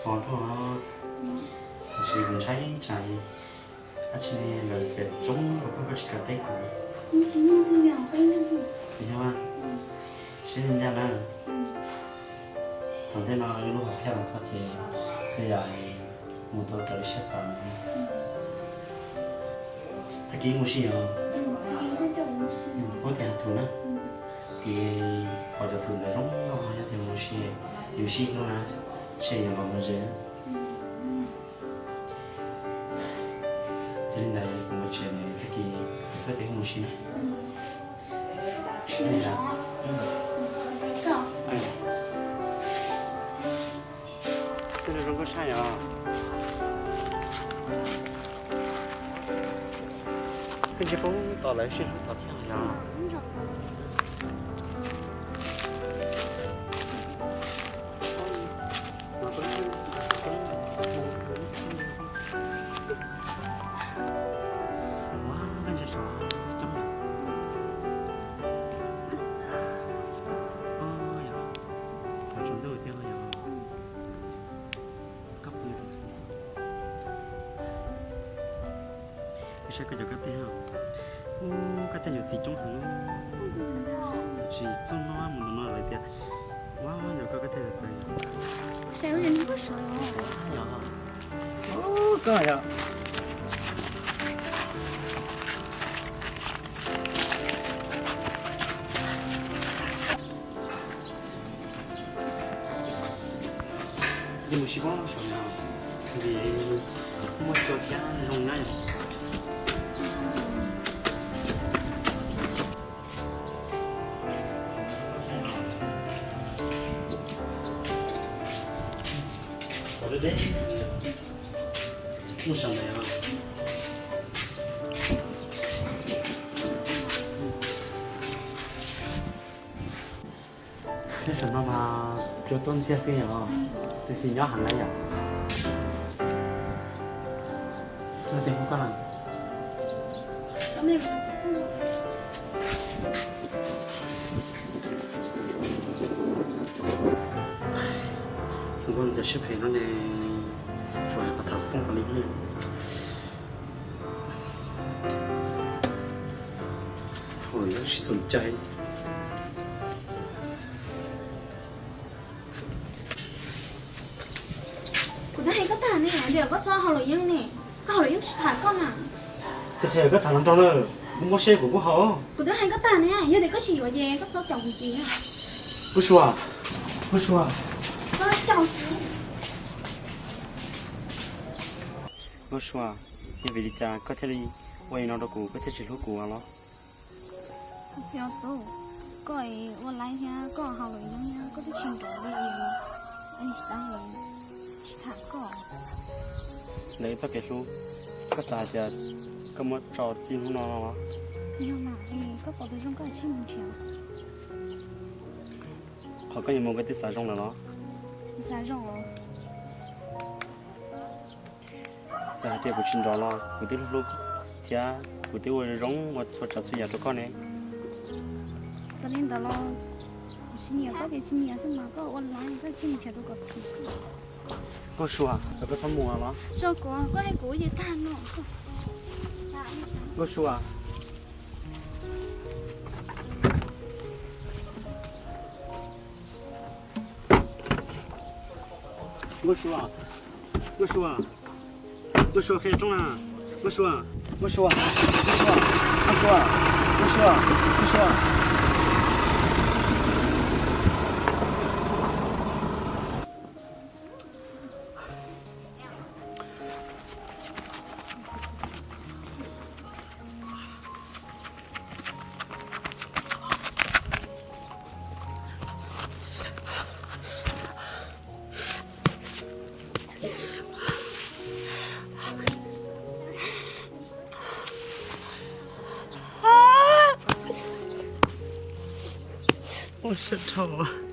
Pom dhau, tab sis kuv ntshai tsam dab tsi lawv xiam coob rau koj, koj tsis kam teb kuv. Yog, seb li ncaj na. Thaum ntej no wb lub hom phiaj los txog ces txhua yam mus tau raws li siab xav. Tag kis mus si os. Puab tias hais thuv na. Ces pom cov thuv ntawd zoo nkauj, yog tias mus si, yus sib hlub na, ntshe yuav los mus ze. Ces li ntawd kuv mus tsev, tag kis tuaj ces wb mus si na. Tej no zoo nkauj tshaj yom. Koj ntsib poob tom lawv sib hlub tom thiab yom. Saib koj cov kab teg, ub, kab teg yuav txiv coob heev. Tsis txog no mus ntawm no lawv tias, ua yog koj kab teg txawv. Saib ua koj sov. Koj yog Ces mus sib pab saum no, vim muaj cua thiab zoo nyab yom. Mus saum no. Nyob saum no mas cua tuaj ntxiag xwb yom, xis xis nyob heev na yom. Leej twg hu koj na? Nkauj, cov siab phem no ne, tsuas hais qhov tham xov tooj tas li ne. Ua lawv tsis xom cai. Kuv twb hais koj tag ne, tias koj txhob hauj lwm yeeb ne, koj hauj lwm yeeb tsis tham koj na. Ces qhia koj tham los nrog lawm, kuv muab seb kuv kuj haus. Kuv twb hais koj tag ne, yog tias koj tsis yuav ces koj txhob caum kuv ntxiv na. Nkauj Sua, Nkauj Sua, txhob caum kuv. Nkauj Sua, yog vim li cas koj thiaj li ua li no rau kuv, koj thiaj tsis hlub kuv los? Txiv tub, koj ua laib thiab koj hauj lwm yeeb thiab koj twb tsis nrov li, es xav tsis tham koj. Ntawm wb txoj kev hlub, koj xav hais tias koj muab tso txij hnub no los? Yog mas, koj pom tus zoo koj tsis mus nrhiav. Qhov koj yuav mus koj twb xav zoo lawm los? Xav zoo. Txawm hais tias kuv tsis nrov los kuv twb hlub hlub thiab kuv twb ua zoo ua txhua tsav txhua yam rau koj ne. Txawm li ntawd los kuv tsis nyiam koj ces tsis nyiam xwb mas, koj ua laib koj tsis mus nrhiav tus kom khuv koj. Nkauj Sua, koj txhob mus los? Zoo, koj hais kuv ces tag no. Nkauj Sua. Nkauj Sua, Nkauj Sua, Nkauj Sua, qhia roob na. Nkauj Sua, Nkauj Sua, Nkauj Sua, Nkauj Sua, Nkauj Sua, Nkauj Sua. Ua siab dhau.